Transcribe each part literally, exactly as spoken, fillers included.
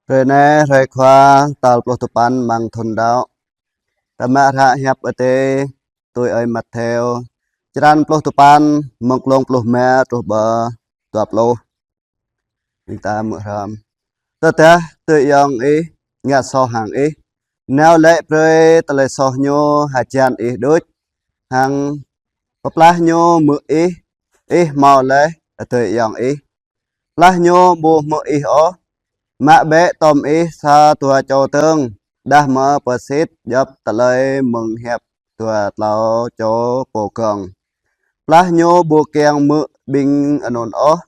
Hrơi anai, hrơi Khua, tal pluh tơpăn amăng thun đăo. Ta mă hră hiăp Adai tui ơi Mattheo, črăn pluh tơpăn, mơ̆ng klông pluh rơma truh pơ dua pluh. Ƀing ta mơ̆ hrăm. Tơdah adơi ayŏng ih ngă soh hăng ih, nao laĭ brơi tơlơi soh ñu hơjăn ih đôč, hăng pơblah ñu hmư̆ ih, ih hmâo laih adơi ayŏng ih. Blah ñu ƀu hmư̆ ih ôh, mă bĕ tŏm ih sa dua čô dơ̆ng, đah mơ̆ pơsit djŏp tơlơi mơ̆ng hiăp dua tlâo čô pô gơ̆ng. Blah ñu ƀu kiăng hmư̆ ƀing anŭn ôh,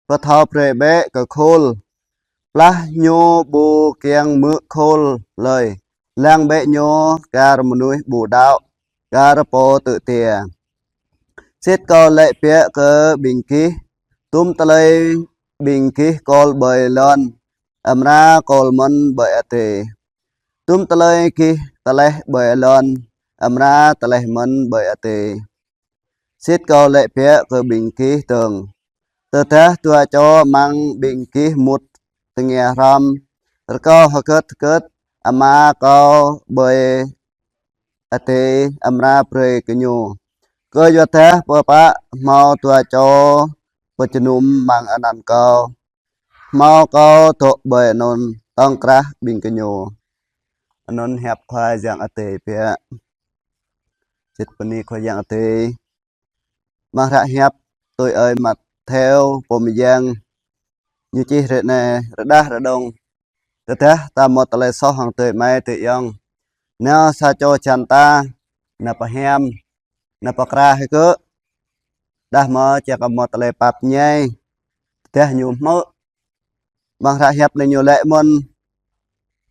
pơthâo brơi bĕ kơ khul. Blah ñu ƀu kiăng hmư̆ khul lơi, lăng bĕ ñu kar mơnuih ƀu đăo, kar pô tŭ jia. Sĭt Kâo laĭ biă kơ ƀing gih, tum tơlơi ƀing gih kôl ƀơi lŏn, amra kôl mơ̆n ƀơi adai. Tum tơlơi gih tơleh ƀơi lŏn, amra tơleh mơ̆n ƀơi adai. Sĭt Kâo laĭ biă kơ ƀing gih dơ̆ng, tơdah dua čô amăng ƀing gih mŭt tơngia hrŏm, rơkâo hơgĕt hơgĕt Ama Kâo ƀơi adai amra brơi kơ ñu. Kơyua dah pơpă hmâo dua čô pơjơnum amăng anăn Kâo, hmâo Kâo dŏ ƀơi anŭn tŏng krah ƀing gơñu. Anŭn hiăp Khua Yang Adai biă. Sĭt bơni Khua Yang Adai. Amăng hră hiăp tui ơi Mattheo pô mơyang, ñu čih hrơi anai: Rơđah rơđông, tơdah ta hmâo tơlơi soh hăng adơi amai adơi ayŏng, nao sa čô jăn ta, nao pơhiam, nao pơkra hĭ gơ̆, đah mơ̆ čang kơ hmâo tơlơi pap ñai, tơdah ñu hmư̆. Amăng hră hiăp anai ñu laĭ mơ̆n,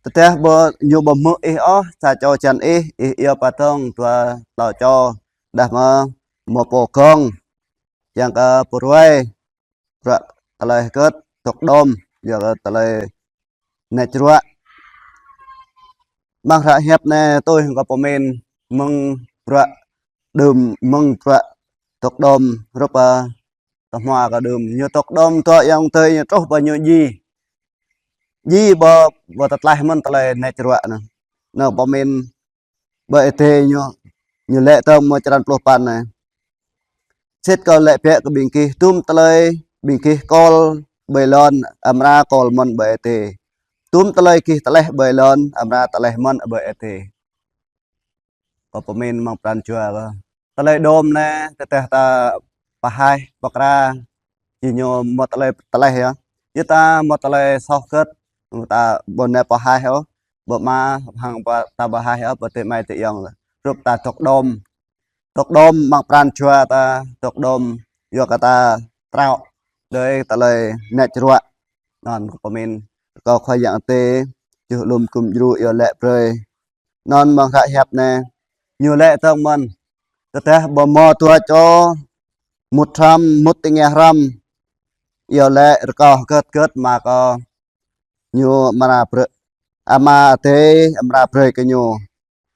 tơdah ƀu, ñu ƀu hmư̆ ih ôh, sa čô jăn ih, ih iâu pơdơ̆ng dua tlâo čô, đah mơ̆ hmâo pô gơ̆ng, čang kơ pơruai, bruă tơlơi hơgĕt, dŏ đom, yua kơ tơlơi nač ruă. Amăng hră hiăp anai tui hăng kơ pơmĭn mơ̆ng bruă đưm, mơ̆ng bruă dŏ đom, hrup, ơ, tơhmua kơ đưm. Ñu dŏ đom dua ayŏng adơi ñu truh pơ ñu djai. Djai ƀu, ƀu tơtlaih mơ̆n tơlơi nač ruă anŭn. Anŭn pơmĭn ƀơi adai ñu, ñu laĭ tơ̆ng mơ̆ng črăn pluh păn anai: Sĭt Kâo laĭ biă kơ ƀing gih, tum tơlơi ƀing gih kôl ƀơi lŏn, amra kôl mơ̆n ƀơi adai. Tum tơlơi gih tơleh ƀơi lŏn, amra tơleh mơ̆n ƀơi adai. Kâo pơmĭn amăng pran jua kâo. Tơlơi đom anai, tơdah ta pơhaih, pơkra, či ñu hmâo tơlơi tơleh yơh. Yua ta hmâo tơlơi soh hơgĕt, ta ƀu nao pơhaih ôh, ƀu mă hăng pơ-, ta pơhaih ôh, pơ adơi amai adơi ayŏng. Hrup ta dŏ đom. Dŏ đom amăng pran jua ta, dŏ đom, yua kơ ta trŏ đơi tơlơi nač ruă. Anŭn kâo pơmĭn, rơkâo Khua Yang Adai čuh lŏm gum djru iâu laĭ brơi. Anŭn amăng hră hiăp anai, ñu laĭ tơ̆ng mơ̆n, tơdah ƀu hmâo dua čô mŭt hrŏm, mŭt tơngia hrŏm, iâu laĭ rơkâo hơgĕt hơgĕt mă kơ ñu amra brơi, Ama Adai amra brơi kơ ñu.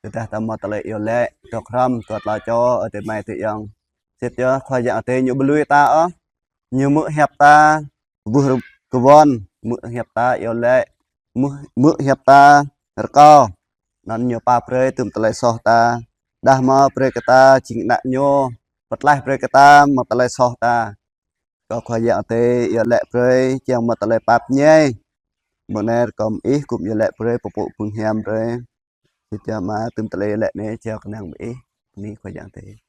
Tơdah ta hmâo tơlơi iâu laĭ, dŏ hrŏm, dua tlâo čô, adơi amai adơi ayŏng. Sĭt yơh, Khua Yang Adai ñu ƀu lui ta ôh. Ñu hmư̆ hiăp ta, ƀuh rơkơwon, hmư̆ hiăp ta iâu laĭ, hmư̆, hmư̆ hiăp ta rơkâo. Anŭn ñu pap brơi tum tơlơi soh ta. Đah mơ̆ brơi kơ ta jing ană ñu, pơtlaih brơi kơ ta mơ̆ng tơlơi soh ta. Rơkâo Khua Yang Adai iâu laĭ brơi, čang hmâo tơlơi pap ñai. Mơ̆ng anai rơkâo mơ̆ng ih gum iâu laĭ brơi, pơpŭ phung hiam brơi. Sĭt yơh mă tum tơlơi iâu laĭ anai jao kơnang mơ̆ng ih. Bơni Khua Yang Adai.